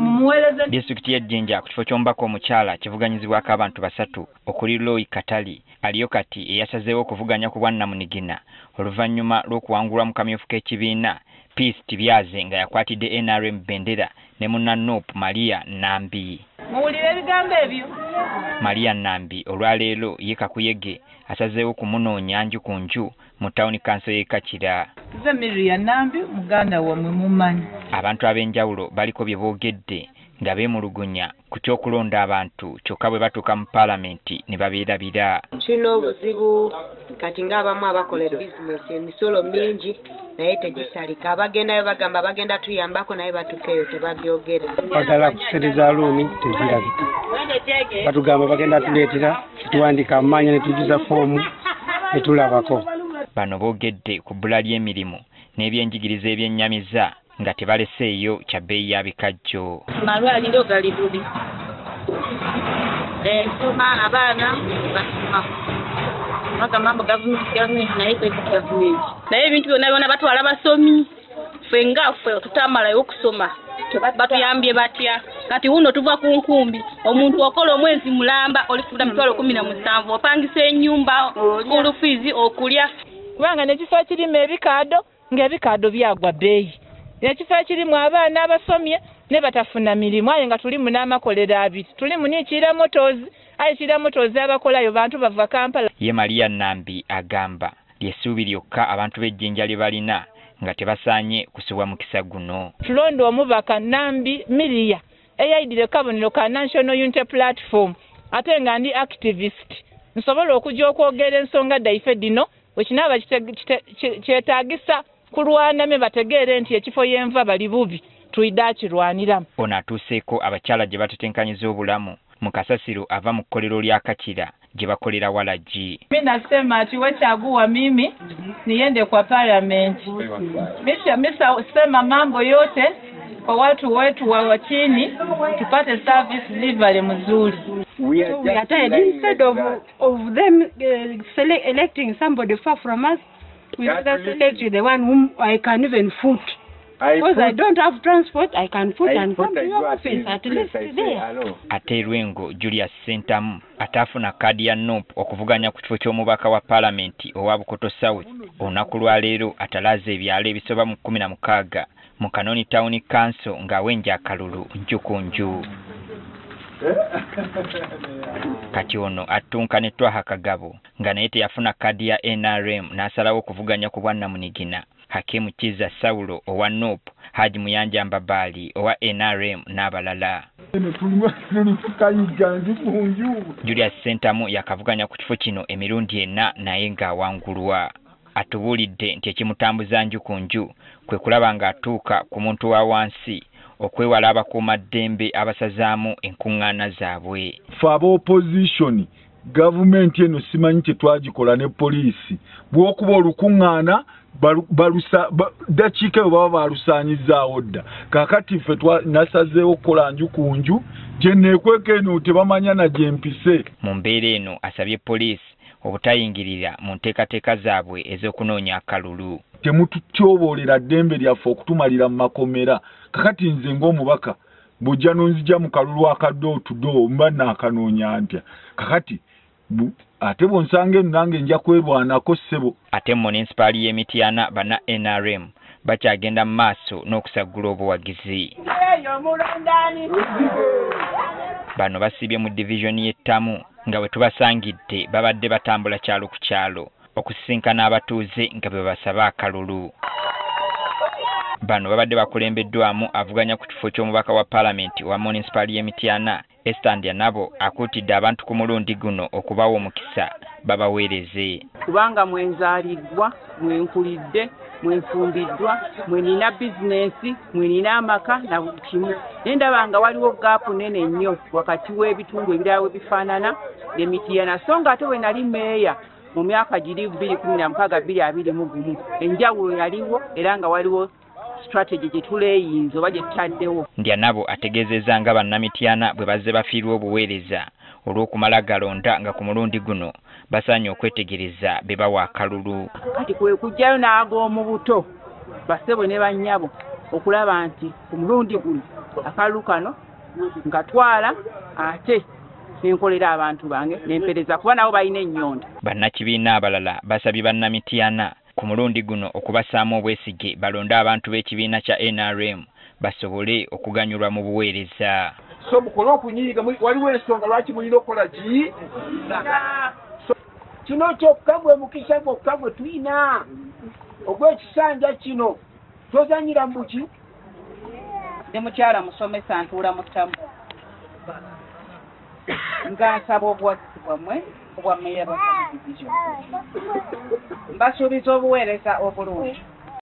Mumuweereze. Disitulikiti y'e Jinja ku kifo ky'omubaka omukyala kivuganyizibwako abantu basatu okuli Roy Katali aliyo kati eyasazeewo okuvuganya ku bwannamunigina oluvannyuma lw'okuwangulwa mu kamyufu k'ekibiina Peace Tibyaze nga yakwatidde NRM bendera ne munna NUP Maria Nambi. Muwulire ebigambo ebyo. Maria Nambi olwaleero ye Kakuyege asazeewo kumunoonya nju ku nju mu tawuni kanso y'e Kakira. Nze Maria Nambi muganda wammwe mumanyi. Abantu ab'enjawulo baliko bye boogedde nga beemulugunya ku ky'okulonda abantu kyokka bwe batuuka mu paalamenti ne babeerabira. Tulina obuzibu kati ng'abamu abakola bizinesi emisolo mingi naye tegisalika, abagendayo bagamba bagenda tuyambako naye batuukeyo tebabyogera. Bagala kusereza looni tezirabika, batugamba bagenda tuleetera tuwandika amanya ne tujuza foomu ne tulabako. Bano boogedde ku bbula ly'emirimu n'ebyenjigiriza ebyennyamiza nga tebaleseeyo kya bbeeyi ya bikajjo. Amalwaliro gali bubi, ensoma abaana basoma bagamba mbu gavumenti naye kweka gavumenti, naye ebintu byonna byonna batwala basomi, ffe nga ffe tutamalayo okusoma batuyambye batya? Kati wuno tuva ku nkumbi, omuntu okola omwezi mulamba olifuna 17,000 opangisa ennyumba, school fees, okulya. Kubanga n'ekifo ekirimu ebikaado ng'ebikaado byagwa bbeeyi, ekifo ekirimu abaana abasomye ne batafuna mirimu, aye nga tulimu n'amakolero abiri, tulimu ne Kiira Motors, aye Kiira Motors abakolayo bantu bava Kampala. Ye Maria Nambi agamba ly'essuubi lyokka abantu b'ejjinja lye balina nga tebasaanye kusubwa mukisa guno. Tulonda omubaka Nambi Miria eyayidire kabonero ka National Unity Platform, ate nga ndi activist, nsobola okujja okwogera ensonga daife dino bwe kinaaba kyetaagisa kulwana me bategeere nti ekifo yenva bali bubi tuyida kirwaniramu. Ono atuuseeko abakyala gye batetenkanyiza obulamu mu kasasiro ava mu kkolero lya Kakira gye bakolera walagi. Mimi nasema ati wechagua mimi niende kwa parliament. Mimi sema mambo yote kwa watu wetu wa chini tupate service delivery mzuri. We are So we are tired. Instead of them electing somebody far from us, we rather select the one whom I can even foot. Because I don't have transport, I can foot and come to your office at least there. Ate Lwengo Julius Sentamu ataafuna kaadi ya NUP okuvuganya ku kifo ky'omubaka wa paalamenti owa Bukoto South olunaku lwaleero atalaaze ebyalo ebisoba mu 16 mu Kanoni Town Council ng'awenja akalulu nju ku nju. Kati ono attunka ne Twaha Kagabo nga naye teyafuna kaadi ya NRM n'asalawo okuvuganya ku bwannamunigina. Hakimu Kiza Saulo owa NUP, Haji Muyanja Mbabaali owa NRM n'abalala. Julius Sentamu yakavuganya ku kifo kino emirundi ena naye ng'awangulwa. Atubuulidde nti ekimutambuza nju ku nju kwe kulaba ng'atuuka ku muntu wa wansi okwewala abakuumaddembe abasazaamu enkuŋŋaana zaabwe. Ffe aba opposition gavumenti eno simanyi kye twagikola ne poliisi, bw'okuba olukuŋŋaana dakiika eyo baba balusaanyizaawo dda. Kaakati ffe nasazeewo okukola nju ku nju gye neekweka eno tebamanya na gye mpise. Mu mbeera eno asabye poliisi obutayingirira mu nteekateeka zaabwe ez'okunoonya akalulu. Temututyoboolera ddembe lyaffe okutumalira mu makomera. Kakati nze ng'omubaka bw'ojja n'onzija mu kalulu akadde otudo mba naakanoonya ntya? Kakati ate bw'onsanga eno nange nja kwerwanako ssebo. Ate munisipaali y'e Mityana banna NRM bakyagenda mu maaso n'okusaggula obuwagizi. Bano basiibye mu divizoni y'ettamu nga bwe tubasangidde babadde batambula kyalo ku kyalo okusisinkana abatuuze nga bwe basaba akalulu. Bano babadde bakulembeddwamu avuganya ku kifo ky'omubaka wa paalamenti owa munisipaali y'e Mityana Esther Ndyanabo akuutidde abantu ku mulundi guno okubawa omukisa babaweereze. Kubanga mwenzaaliddwa, mwenkulidde, mwenfumbiddwa, mwenina bizinensi, mwenina amaka na buli kimu. Naye ndaba nga waliwo gaapu nnene nnyo wakati w'ebitundu ebirala we bifaanana ne Mityana. So nga ate bwe nali meeya mu myaka giri 2016 2021 enjawulo yaliwo era nga waliwo strategy gye tuleeyinza oba gye tutaddewo. Ndyanabo ategeezezza nga bannamityana bwe bazze bafiirwa obuweereza olw'okumala galonda nga ku mulundi guno basaanye okwetegereza be bawa akalulu. Kati kwe kujjayo n'ag'omu buto bassebo ne bannyabo okulaba nti ku mulundi guno Akalulu kano nkatwala ate nenkolera abantu bange nempereza kuba nabo balina ennyonta. Bannakibiina abalala basabye bannamityana ku mulundi guno okubasaamu obwesige balonde abantu b'ekibiina kya NRM basobole okuganyulwa mu buweereza. So mukole okunyiiga, waliwo ensonga lwaki mulina okukola ki? Kino kyokka gwe mukisa gwokka gwe tulina ogw'ekisanja kino, tozanyira mu ki? Ndi mukyala musomesa ntuula mu ttamu nga nsaba obuwagizi bwammwe obwa meeya bwa division. Mbasuubiza obuweereza obulungi.